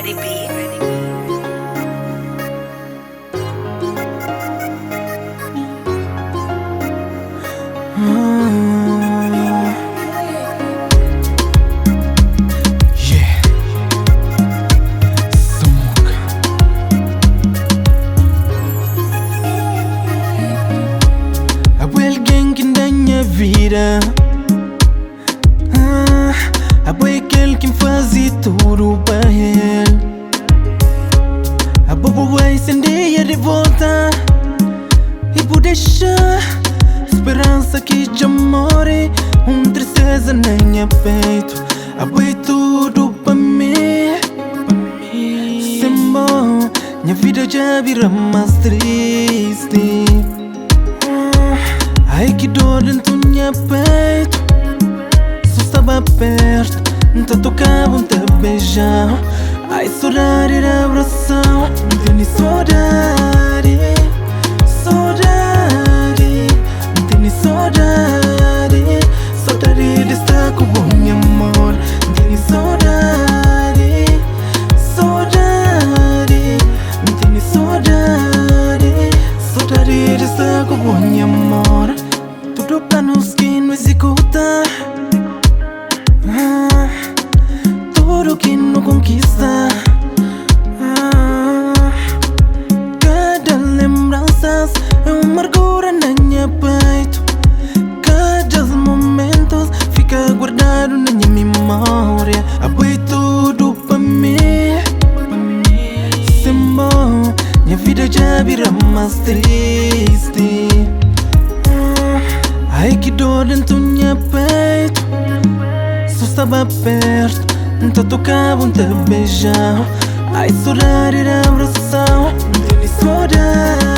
Ready B. Yeah. Samuka. Abo é algen ki N da nha vida. Ah, abo é kel ki N faze tudu pa el. Abo bu bai sen dia di volta i bu dexa speransa ki dja more, un tristeza na nha petu. Abo é tudu pa mi. Sen bo, nha vida dja bira más tristi. Ai ki dor dentu nha petu. Si bu staba pertu, N ta tokaba, N ta beja-u. Ai sodadi di abrasau. N tene sodadi, sodadi. N tene sodadi, sodadi di sta ku bo nha amor. N tene sodadi, sodadi. N tene sodadi, sodadi di sta ku bo nha amor. Tudu planus ki nu izikuta, ah, tudu ki nu konkista, ah, kada lenbransas é un margura na nha peitu. Kada momentus fika guardadu na nha mimória. Abo é tudu pa mi. Sen bo, nha vida dja bira más tristi. Ai ki dor dentu nha peitu. Si bu staba pertu, N ta tokaba, N ta beja-u. Ai sodadi di abrasau. N tene sodadi.